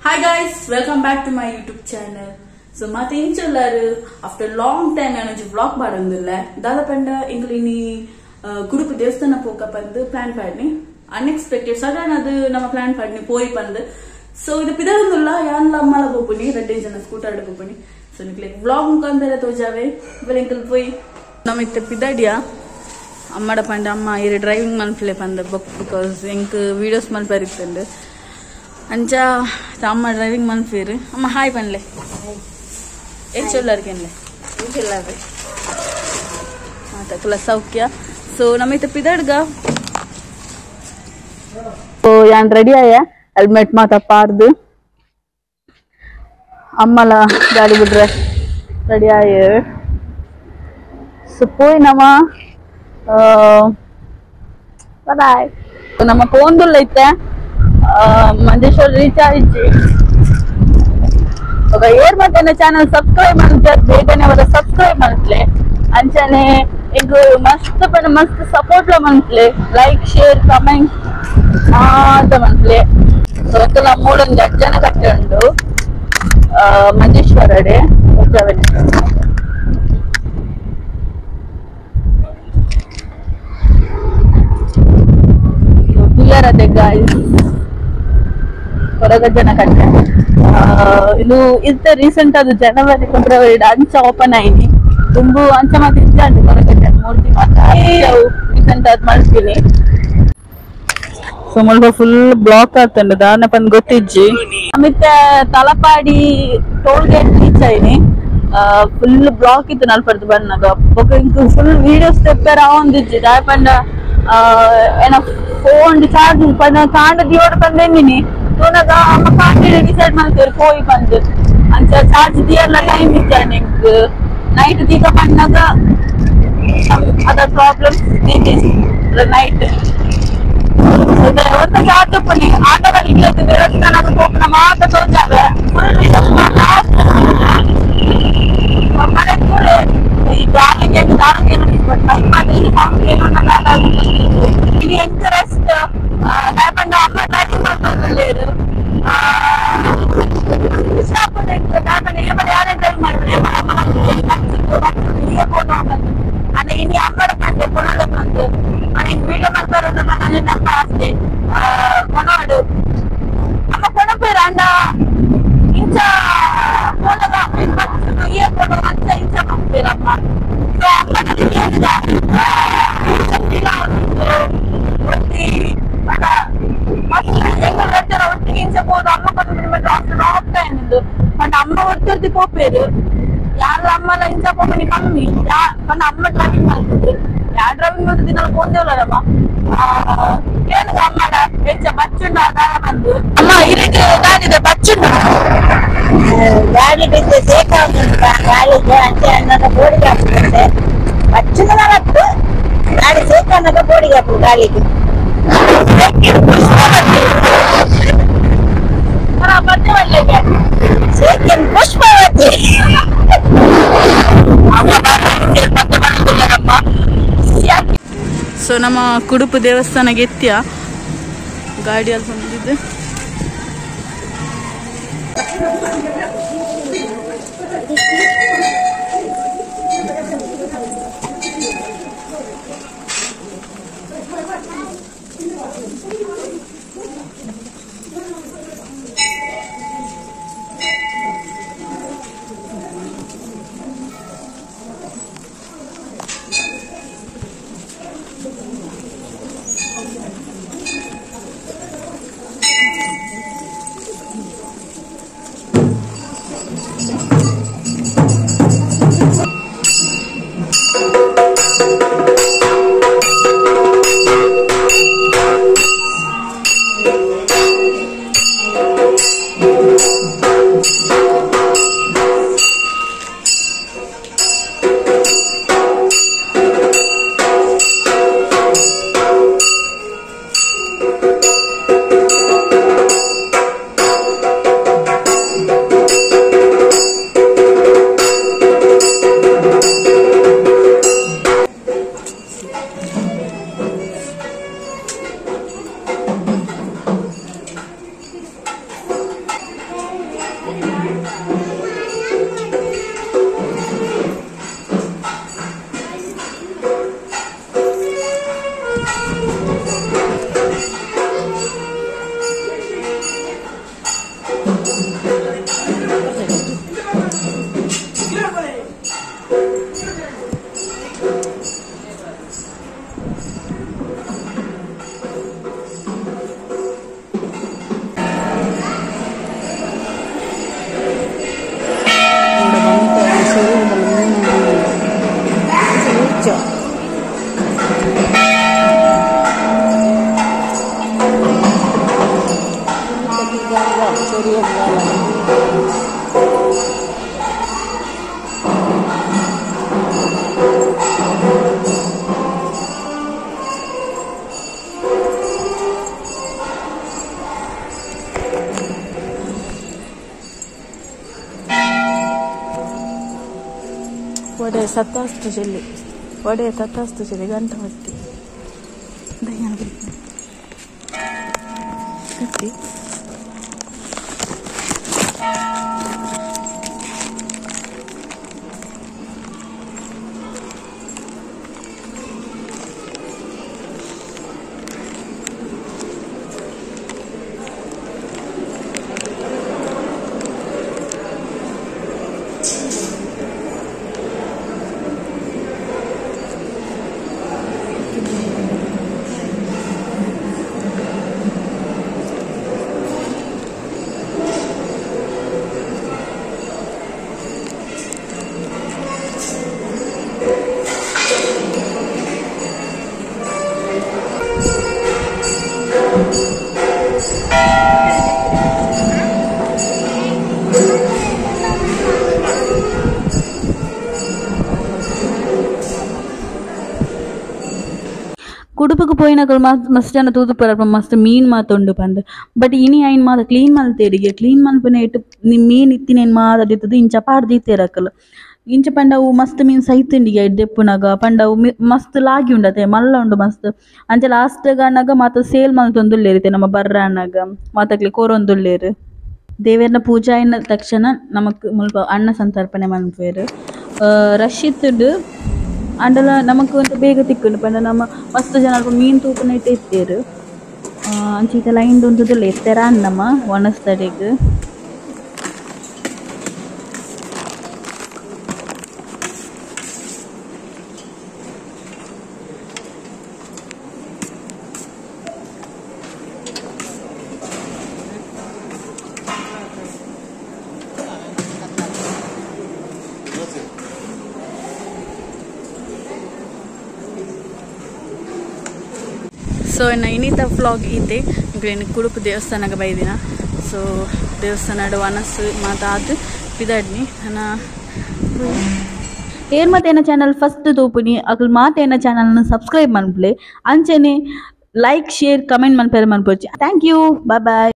Hi guys, welcome back to my YouTube channel. So ಮಾತೆ ಇಂಚೊಲ್ಲಾರು after long time ನಾನು ಒಂಜಿ vlog ಮಾಡೋದಿಲ್ಲ ದಾದ ಪಂಡ ಎಂಕುಲು ಇನಿ ಕುಡುಪು ದೇವಸ್ಥಾನ ಪೋಕ ಪಂದ್ ಪ್ಲಾನ್ ಪಾಡ್ನಿ ಅನ್ಎಕ್ಸ್ಪೆಕ್ಟೆಡ್ ಸಡನ್ ಅದು ನಮ್ಮ ಪ್ಲಾನ್ ಪಾಡ್ನಿ ಪೋಯಿ ಪಂದ್. ಸೊ ಇದು ಪಿದರೊಂದುಲ್ಲ ಯಾನ್ಲ ಅಮ್ಮಲ ಪೋಪುನಿ ರಡ್ಡೆ ಜನ ಸ್ಕೂಟರ್ ಪೋಪುನಿ. ಸೊ ನಿಕ್ಲೆ ವ್ಲಾಗ್ ಮುಖಾಂತರ ತೋಜಾವೆ ಬಲೆ ಎಂಕುಲು ಪೋಯಿ ನಮ್ಮ ಇತ್ತೆ ಪಿದಡಿಯಾ ಅಮ್ಮಡ ಪಂಡ ಅಮ್ಮ ಇರು ಡ್ರೈವಿಂಗ್ ಮನ್ಪ್ಲೆ ಪಂದ because ಎಂಕ್ ವೀಡಿಯೋಸ್ ಮನ್ಪರಿತ್ತಂಡು ಅಂಚ ಅಮ್ಮ ಡ್ರೈವಿಂಗ್ ಮನ್ಪೇರು. ಅಮ್ಮ ಹಾಯ್ ಪನ್ಲೆ ಏನ್ ಚೊಲ್ಲಾರ್ಕೆನ್ಲೆ ಮಾತಕ್ಲ ಸೌಖ್ಯ. ಸೊ ನಮ್ಮ ಇತ್ತ ಪಿದಡ್ಗ ಯಾನ್ ರೆಡಿ ಆಯ ಹೆಲ್ಮೆಟ್ ಮಾತ ಪಾರ್ದು ಅಮ್ಮಲ ಗಾಡಿ ಬಿಡ್ರೆ ರೆಡಿ ಆಯ. ಸೊ ಪೋಯ್ ನಮ್ಮ ಬಾಯ್ ನಮ್ಮ ಪೋಂದುಲ್ಲ ಇತ್ತೆ ಮಂಜೇಶ್ವರ ರೀಚ್ ಆಯಿಜ್ಜಿ. ఒక ಏರ್ ಮತ್ತೆ ಚಾನಲ್ ಸಬ್ಸ್ಕ್ರೈಬ್ ಮಾಡ್ತಾರೆ ಬೇಗನೆ ಅವರ ಸಬ್ಸ್ಕ್ರೈಬ್ ಮಾಡ್ಲೆ ಅಂಚನೆ ಇಂಕು ಮಸ್ತ್ ಪಂಡ ಮಸ್ತ್ ಸಪೋರ್ಟ್ ಲ ಮನ್ಪ್ಲೆ ಲೈಕ್ ಶೇರ್ ಕಮೆಂಟ್ ಮಾತ ಮನ್ಪ್ಲೆ. ಸೊ ಒತ್ತಲ ಮೂಡೊಂದು ಅಜ್ಜನ ಕಟ್ಟೆ ಉಂಡು ಮಂಜೇಶ್ವರಡೆ ಕ್ಲಿಯರ್ ಅದೇ ಗಾಯ್ಸ್ ಕೊರಗಜ್ಜನ ಕಟ್ಟೆ. ಇದು ಇತ್ತ ರೀಸೆಂಟ್ ಅದು ಜನವರಿ ಫೆಬ್ರವರಿ ಅಂಚ ಓಪನ್ ಆಯ್ನಿ ತುಂಬು ಅಂಚ ಮಾತ್ರ ಇಚ್ಚಾಂಡು ಕೊರಗಜ್ಜನ ಮೂರ್ತಿ ಮಾತ್ರ ರೀಸೆಂಟ್ ಆದ್ ಮಾಡ್ತೀನಿ. ಸೊ ಮುಲ್ಪ ಫುಲ್ ಬ್ಲಾಕ್ ಆಗ್ತಂಡು ದಾನ ಪಂದ್ ಗೊತ್ತಿಜ್ಜಿ. ಅಮಿತ್ತ ತಲಪಾಡಿ ಟೋಲ್ ಗೇಟ್ ರೀಚ್ ಆಯ್ನಿ ಫುಲ್ ಬ್ಲಾಕ್ ಇತ್ತು ನಲ್ಪಡ್ದು ಬಣ್ಣಗ ಬೊಕ ಇಂಕ್ ಫುಲ್ ವೀಡಿಯೋಸ್ ತೆಪ್ಪೆರ ಆವೊಂದಿಜ್ಜಿ ದಾಯ ಪಂಡ ಏನ ಫೋನ್ ಚಾರ್ಜ್ ಪಂಡ ಕಾಂಡ ದಿಯೋಡು ಪಂದೆನ್ನಿನಿ ತೂನಗ ಅಮ್ಮ ಕಾಂಡ ಡಿಸೈಡ್ ಮಾಡ್ತೇವೆ ಪೋಯಿ ಪಂದ್ ಅಂಚ ಚಾರ್ಜ್ ದಿಯರ್ಲ ಟೈಮ್ ಇಚ್ಚಾನೆ ಎಂಕ್ ನೈಟ್ ದೀಕ ಪಣ್ಣಗ ಅದರ್ ಪ್ರಾಬ್ಲಮ್ಸ್ ನೈಟ್ ಒಂತ ಚಾರ್ಜ್ ಉಪ್ಪುನಿ ಆಟೋದಲ್ಲಿ ಇಲ್ಲದ ದೇವಸ್ಥಾನದ ಪೋಪುನ ಮಾತ ತೋಜಾವೆ ಫುಲ್ ಈ ಗಾಳಿಗೆ ಇಂಟ್ರೆಸ್ಟ್ ಅಮ್ಮ ಡ್ರೈವಿಂಗ್ ಮಾಡ್ತಾರೆ ಯಾರೇ ಡ್ರೈವ್ ಮಾಡ್ತಾರೆ ಅಂದ್ರೆ ಇನ್ನು ಅಮ್ಮಡ ಬಂದೆ ಕೊನೋಡ ಬಂದು ವಿಡಿಯೋ ಮಾಡ್ತಾರೆ ನಮ್ಮ ಆಸ್ತಿ ಕೊನೋಡು ಅಮ್ಮ ಕೊನಪೇರ ಅಂಡ ಇಂಚ ಪೋನಗ ಕೊಡು ಅಂತ ಇಂಚ ಮಾಡ್ತೀರಮ್ಮ. ಸೊ ಅಮ್ಮ ಒಟ್ಟಿಗೆ ಇಂಚ ಪೋದು ಅಮ್ಮ ಹೋಗ್ತಾ ಏನಿದ್ದು ಬಟ್ ಅಮ್ಮ ಒತ್ತರ್ತಿ ಪೋಪೇರು ಯಾರ ಅಮ್ಮಲ ಇಂಚ ಪೋಪನಿ ಕಮ್ಮಿ ಪಂಡ ಅಮ್ಮ ಡ್ರೈವಿಂಗ್ ಮಾಡ್ತಿದ್ರು ಯಾರು ಡ್ರೈವಿಂಗ್ ಮಾಡ್ತಿದ್ದು ನಾನು ಪೋಂದೇವಲ್ಲಮ್ಮ ಕೇಳುಗ ಅಮ್ಮಡ ಹೆಚ್ಚ ಬಚ್ಚುಂಡ ದಾರ ಬಂದು ಅಮ್ಮ ಇದಕ್ಕೆ ದಾನಿದೆ ಬಚ್ಚುಂಡ ಗಾಡಿ ಬಿದ್ದು ಗಾಳಿಗೆ ಅಂಚೆ ಅನ್ನ ಬೋಡಿಗೆ ಹಾಕುತ್ತೆ ಬಚ್ಚುಂಡ ನಲತ್ತು ಗಾಡಿ ಸೇಕಾನಕ ಬೋಡಿಗೆ ಹಾಕು ಗಾಳಿಗೆ ಸೇಕಿನ್ ಪುಷ್ಪವತಿ ಸೊ ನಮ್ಮ ಕುಡುಪು ದೇವಸ್ಥಾನಕ್ಕೆ ಎತ್ತಿಯ ಗಾಡಿಯಲ್ಲಿ ಬಂದಿದ್ದು. ವಡೆ ಸತ್ತಾಸ್ತು ಚೆಲ್ಲಿ ವಡೆ ತತ್ತಾಸ್ತು ಚೆಲ್ಲಿ ಗಂಟ ಹೊತ್ತಿ ಕಟ್ಟಿ ಕುಡುಪುಗು ಪೋಯಿನಕುಲು ಮಸ್ತ್ ಜನ ತೂದು ಪರಪ ಮಸ್ತ್ ಮೀನ್ ಮಾತುಂಡು ಪಂದ್ ಬಟ್ ಇನಿ ಐನ್ ಮಾತ ಕ್ಲೀನ್ ಮಲ್ತೇರಿಗೆ ಕ್ಲೀನ್ ಮಲ್ಪುನ ಇಟ್ಟು ಮೀನ್ ಇತ್ತಿನೇನ್ ಮಾತ ದಿತ್ತದು ಇಂಚ ಪಾಡ್ದ್ ದೀತೆರ್ ಅಕುಲು ಇಂಚ ಪಂಡ ಅವು ಮಸ್ತ್ ಮೀನ್ ಸೈತುಂಡಿಗೆ ಐಟ್ ದೆಪ್ಪುನಗ ಪಂಡ ಅವು ಮಸ್ತ್ ಲಾಗಿ ಉಂಡತೆ ಮಲ್ಲ ಉಂಡು ಮಸ್ತ್ ಅಂಚ ಲಾಸ್ಟ್ ಗಾನಗ ಮಾತ ಸೇಲ್ ಮಲ್ತೊಂದುಲ್ಲೆರ್ ಇತ್ತೆ ನಮ್ಮ ಬರ್ರಾನಗ ಮಾತಕ್ಲೆ ಕೋರೊಂದುಲ್ಲೆರ್ ದೇವೆರ್ನ ಪೂಜೆ ಆಯಿನ ತಕ್ಷಣ ನಮಕ್ ಮುಲ್ಪ ಅನ್ನ ಸಂತರ್ಪಣೆ ಮನ್ಪುವೆರ್ ರಶ್ ಇತ್ತುಂಡು ಅಂಡಲ ನಮಕ್ ಒಂತೆ ಬೇಗ ತಿಕ್ಕುಂಡು ಪಂಡ ನಮ್ಮ ಮಸ್ತ್ ಜನ ಅಲ್ಪ ಮೀನ್ ತೂಪುನ ಇತ್ತೆ ಇತ್ತೆರ್ ಅಂಚ ಇತ್ತೆ ಲೈನ್ ಉಂತುದುಲ್ಲೆ ಇತ್ತೆರಾನ್ ನಮ ವನಸ್ತಡೆಗ್ ಸೊ ಇನ್ನು ಇನ್ನಿತ ವ್ಲಾಗ್ ಇತ್ತೆ ಇನ್ನು ಕುಡುಪು ದೇವಸ್ಥಾನಕ್ಕೆ ಬೈದಿನ ಸೊ ದೇವಸ್ಥಾನ ವನಸ್ಸು ಮಾತಾದ್ ಪಿದಾಡ್ನಿ ನನ್ನ ಏರ್ ಮತ್ತೆ ಚಾನಲ್ ಫಸ್ಟ್ ತೂಪುನಿ ಅಕಲ್ ಮಾತೇನ ಚಾನಲ್ನ ಸಬ್ಸ್ಕ್ರೈಬ್ ಮನ್ಪುಲೆ ಅಂಚನೆ ಲೈಕ್ ಶೇರ್ ಕಮೆಂಟ್ ಮನ್ಪೆರೆ ಮನ್ಪೊಚ್ಚಿ. Thank you, bye bye.